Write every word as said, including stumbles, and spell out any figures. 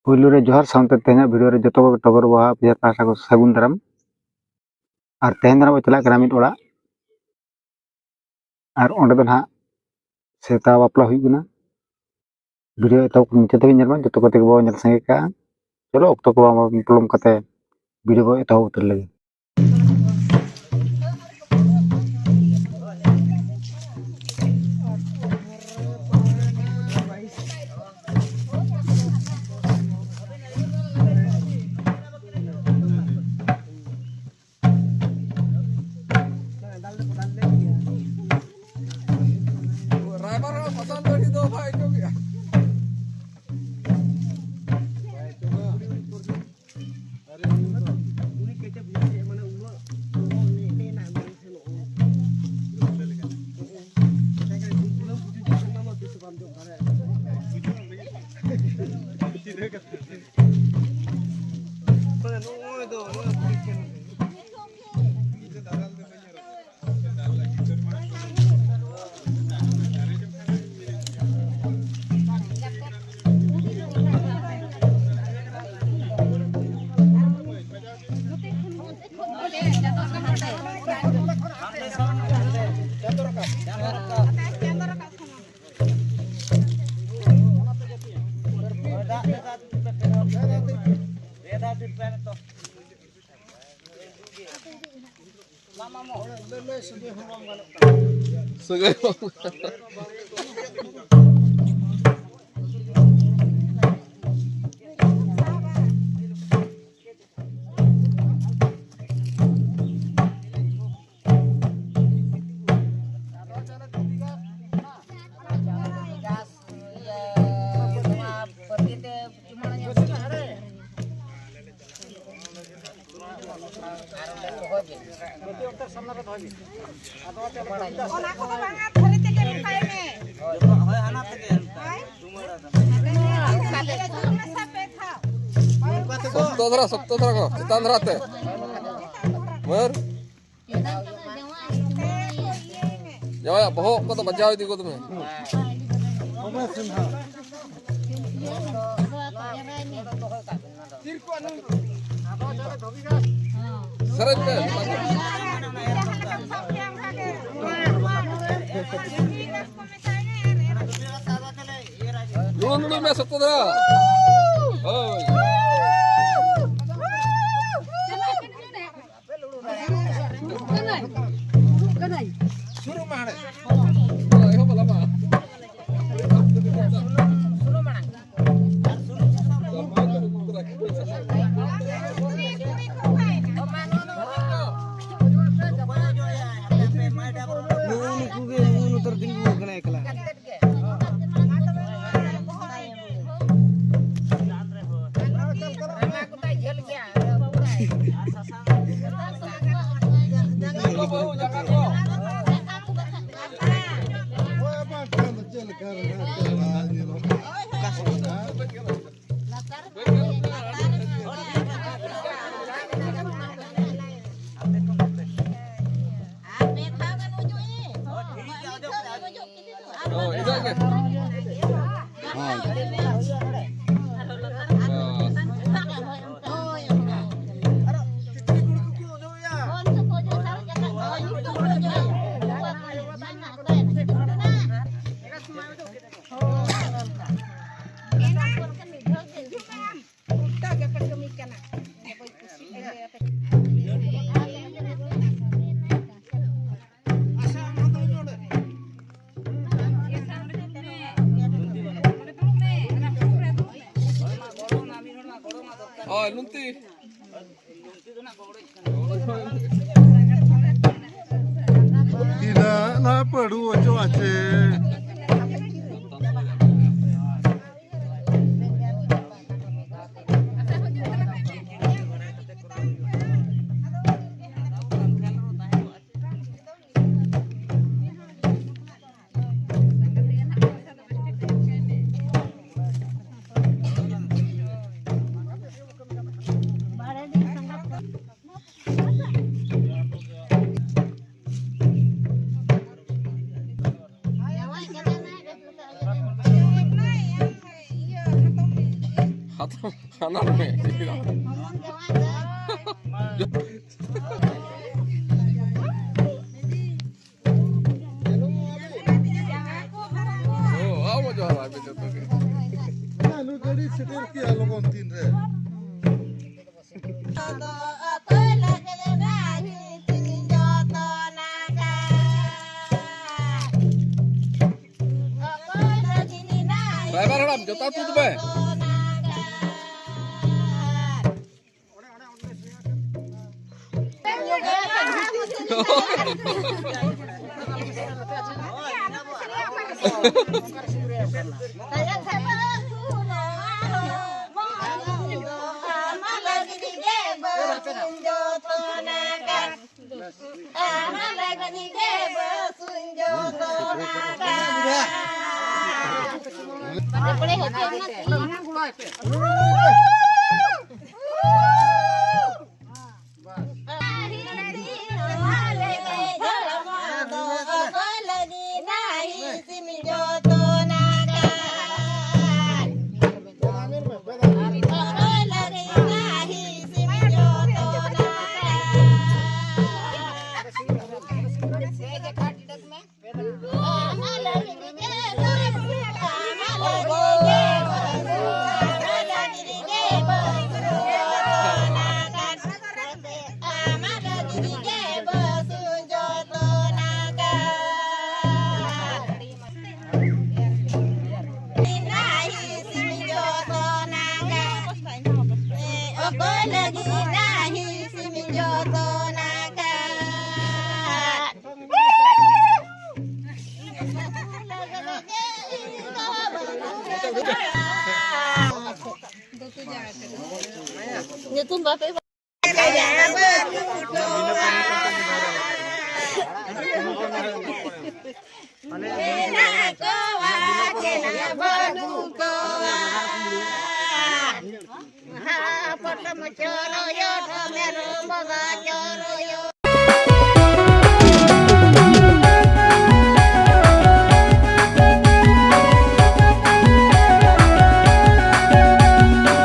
ᱯᱩᱭᱞᱩ ᱨᱮ ᱡᱚᱦᱟᱨ ᱥᱟᱶᱛᱮ ᱛᱮᱦᱮᱧᱟᱜ ᱵᱷᱤᱰᱤᱭᱳ ᱨᱮ ᱡᱚᱛᱚ ᱠᱚᱜᱮ ᱴᱚᱜᱚᱨ ᱵᱟᱦᱟ ᱯᱟᱦᱴᱟ ᱠᱷᱚᱱ ᱥᱟᱹᱜᱩᱱ ᱫᱟᱨᱟᱢ᱾ ᱟᱨ ᱛᱮᱦᱮᱧ ᱫᱚ ᱱᱟᱦᱟᱜ ᱵᱚ ᱪᱟᱞᱟᱜ ᱠᱟᱱᱟ ᱢᱤᱫ ᱚᱲᱟᱜ, ᱟᱨ ᱚᱸᱰᱮ ᱫᱚ ᱱᱟᱦᱟᱜ ᱥᱮᱛᱟ ᱵᱟᱯᱞᱟ ᱦᱩᱭᱩᱜ ᱠᱟᱱᱟ᱾ ᱵᱷᱤᱰᱤᱭᱳ ᱮᱛᱚᱦᱚᱵ ᱠᱷᱚᱱ ᱢᱩᱪᱟᱹᱫ ᱫᱷᱟᱹᱵᱤᱡ ᱧᱮᱞ ᱢᱟ, ᱡᱚᱛᱚ ᱠᱚᱛᱮ ᱜᱮᱵᱚ ᱧᱮᱞ ᱥᱟᱸᱜᱮ ᱠᱟᱜᱼᱟ᱾ ᱪᱚᱞᱚ, ᱚᱠᱛᱚ ᱠᱚ ᱵᱟᱝ ᱯᱚᱞᱚᱢ ᱠᱟᱛᱮ ᱵᱷᱤᱰᱤᱭᱳ ᱵᱚ ᱮᱛᱚᱦᱚᱵ ᱩᱛᱟᱹᱨ ᱞᱮᱜᱮ᱾ ᱨᱟᱭᱵᱟᱨ ᱦᱚᱲ ᱯᱷᱟᱥᱟᱞ ᱫᱟᱲᱮ ᱫᱚ ᱵᱟᱭ ᱪᱚᱜᱮᱜᱼᱟ᱾ ᱥᱟᱹᱜᱟᱹᱭ ᱵᱟᱝ᱾ ᱚᱱᱟ ᱠᱚᱫᱚ ᱵᱟᱝᱟ, ᱛᱷᱟᱹᱨᱤ ᱛᱮᱜᱮ ᱞᱩᱴᱟᱭ ᱢᱮ᱾ ᱦᱳᱭ, ᱦᱳᱭ, ᱦᱟᱱᱟ ᱛᱮᱜᱮ ᱞᱩᱴᱟᱭ ᱢᱮ᱾ ᱦᱳᱭ᱾ ᱥᱚᱠᱛᱚ ᱫᱷᱟᱨᱟ, ᱥᱚᱠᱛᱚ ᱫᱷᱟᱨᱟ ᱠᱚ, ᱪᱮᱛᱟᱱ ᱫᱷᱟᱨᱟ ᱛᱮ᱾ ᱢᱟᱹᱨ᱾ ᱡᱟᱶᱟᱭᱟᱜ ᱵᱚᱦᱚᱜ ᱠᱚᱫᱚ ᱵᱟᱡᱟᱣ ᱤᱫᱤ ᱜᱚᱫ ᱢᱮ᱾ ᱥᱮᱨᱮᱧ ᱯᱮ᱾ ᱞᱩᱲᱩ ᱞᱩᱲᱩ ᱢᱮ ᱥᱚᱠᱛᱚ ᱫᱷᱟᱨᱟ᱾ ᱦᱳᱭ᱾ ᱥᱩᱨᱩᱜ ᱢᱟᱲᱟᱝ᱾ ᱱᱩᱜᱼᱩ ᱱᱩᱠᱩ ᱜᱮ, ᱱᱩᱜᱼᱩ ᱱᱩᱛᱟᱹᱨ ᱛᱤᱸᱜᱩ ᱟᱠᱟᱱᱟ ᱮᱠᱞᱟ᱾ ᱦᱳᱭ, ᱞᱩᱝᱛᱤ᱾ ᱛᱤᱱᱟᱹᱜ ᱱᱟ ᱯᱟᱹᱰᱩ ᱚᱪᱚ ᱟᱪᱮ᱾ ᱦᱟᱱᱟ ᱢᱮ᱾ ᱚ, ᱟᱵᱚ ᱡᱚᱦᱟᱨ ᱟᱯᱮ ᱡᱚᱛᱚ ᱜᱮ᱾ ᱱᱩᱭ ᱜᱟᱹᱰᱤ ᱥᱮᱴᱮᱨ ᱠᱮᱜᱼᱟ ᱞᱚᱜᱚᱱ ᱛᱤᱱ ᱨᱮ᱾ ᱰᱨᱟᱭᱵᱷᱟᱨ ᱦᱟᱲᱟᱢ, ᱡᱚᱛᱟ ᱛᱩᱫ ᱢᱮ᱾ ᱧᱩᱛᱩᱢ ᱵᱟᱯᱮ ᱢᱮᱱᱟᱜ ᱠᱚᱣᱟ ᱪᱮ ᱵᱟᱹᱱᱩᱜ ᱠᱚᱣᱟ? ᱦᱟ, ᱯᱚᱴᱚᱢ ᱪᱚᱨᱚᱭᱚ, ᱢᱮᱨᱚᱢ ᱵᱚᱸᱜᱟ ᱪᱚᱨᱚᱭᱚ᱾